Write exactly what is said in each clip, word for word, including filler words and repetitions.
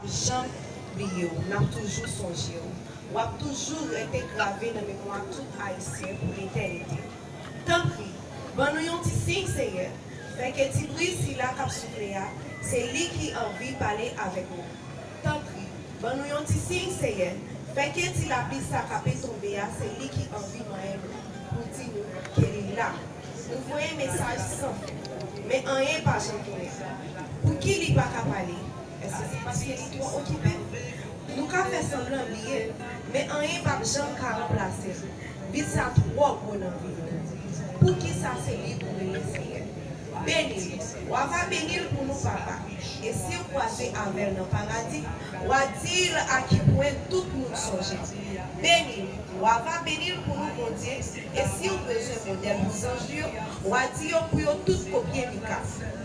Janm bliye w, n ap toujou sonje w. W ap toujou rete grave nan memwa tout Ayisyen pou letènite. Tanpri, ban nou yon ti siy, Seyè. Fè ke ti bri sila k ap soufle a, se li ki anvi pale avèk nou. Tanpri, ban nou yon ti siy, Seyè. Fè ke ti lapli sa k ape tonbe a, se li ki anvi manyen nou, pou di nou ke li la. Nou voye mesaj san fen, men anyen pa janm tounen. Pouki li pa ka pale? Èske se paske li twò okipe? Nou ka fè sanblan bliye l, men anyen p ap janm ka ranplase l. Vid sa twò gwo nan vi nou. Poukisa se li pou rele, Seyè? Beni l. W a va beni l pou nou, Papa. E si w kwaze avè l nan paradi, w a di l a ki pwen tout moun sonje l. Beni l. W a va beni l pou nou, Bondye. E si w bezwen modèl pou zanj li yo, w a di yo pou yo tout kopye Mika.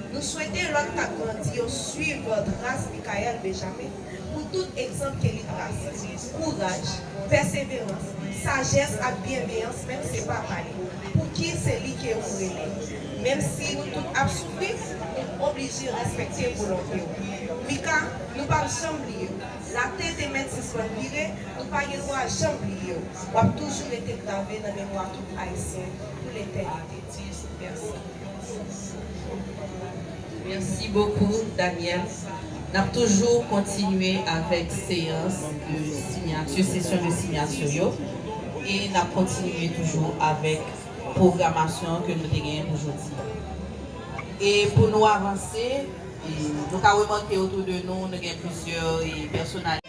Nou swete lòt k ap grandi yo swiv tras Mikayèl Benjamen pou tout egzanp ke li trase. Kouraj, pèseverans, sajès ak byenveyans, menm se papa li. Pouki se li ke ou rele? Menm si nou tout ap soufri, nou oblije respekte volonte w. Mika, nou p ap janm bliye w. Latè te mèt sispann vire, nou pa gen dwa janm bliye w. W ap toujou rete grave nan memwa tout Ayisyen pou letènite. Mèsi. Mèsi bokou, Daniel. N ap toujou kontinye avèk seyans de sinyati, sesyon de sinyati yo. E n ap kontinye toujou avèk pwogramasyon ke nou te genyen pou jodi a. E pou nou avanse, e nou ka remake otou de nou, nou gen plizyè, e, pèsonalite.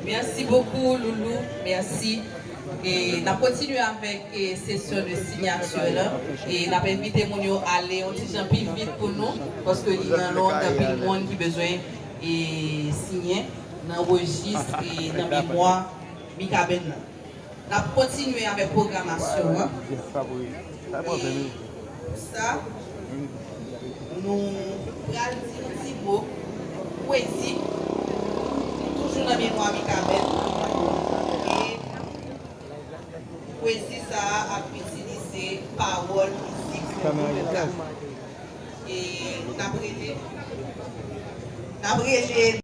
Mèsi bokou, Loulou. Mèsi. E n ap kontinye avèk, e, sesyon de sinyati la. E n ap envite moun yo ale yon ti jan pi vit pou nou, paske li nan lòd anpil moun ki bezwen, e, siyen nan rejis, e, nan memwa Mikaben nan. N ap kontinye avèk pwogramasyon an. E pou sa, nou pral di yon ti mo pwezi, toujou nan memwa Mikaben. E pwezi sa a ap itilize pawòl mizik. E n ap rele, n ap rele.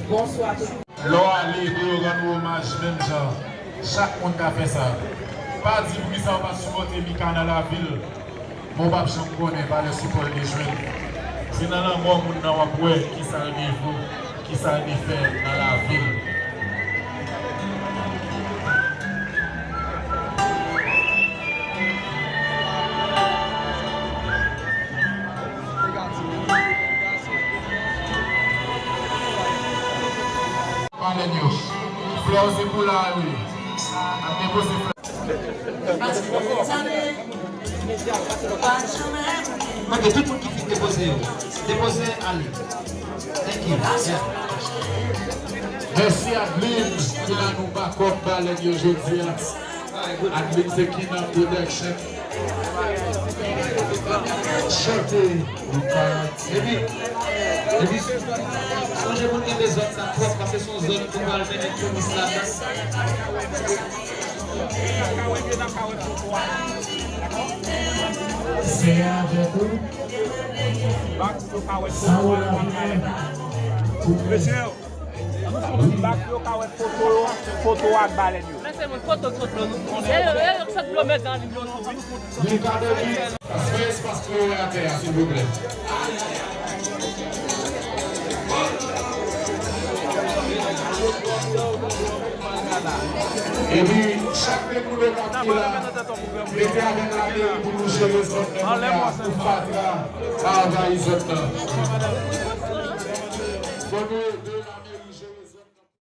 Bonswa tout. Lè w ale pou yo rann ou omaj menm jan, chak moun ka fè sa. Pa di poukisa w pa sipòte Mika nan lavi l. Bon, w p ap janm konnen valè sipò l te jwenn. Se nan lanmò moun nan w ap wè kisa l te vo, kisa l te fè nan lavi l. Balèn yo. Flè yo se pou la yo ye. Ap depoze flè. Ok, tout moun ki fin depoze yo. Depoze, ale. Thank you. Yeah. Mèsi Adlin ki ba nou bakòp balèn yo jodi a. Adlin se Kinan Production. Chante. Epi, epi, sonje pou n kenbe zòn sa twòp, paske se yon zòn ki pral mennen touris ladan. Seyè avèk ou. Sa ou la vini pou Mesye, bak yo ka wè foto yo, foto ak balèn yo. Men se moun foto k sot lo nou. E yo, e yo k sot lo mezanmi yo tou wi. Li ka depi. Fè espas pou yo atè a, silvouplè. Epi, chak de moun yo k ap ki la, mete avèk la meri pou nou jere zòn nan, pou fatra pa anvayi zòn nan. Fò nou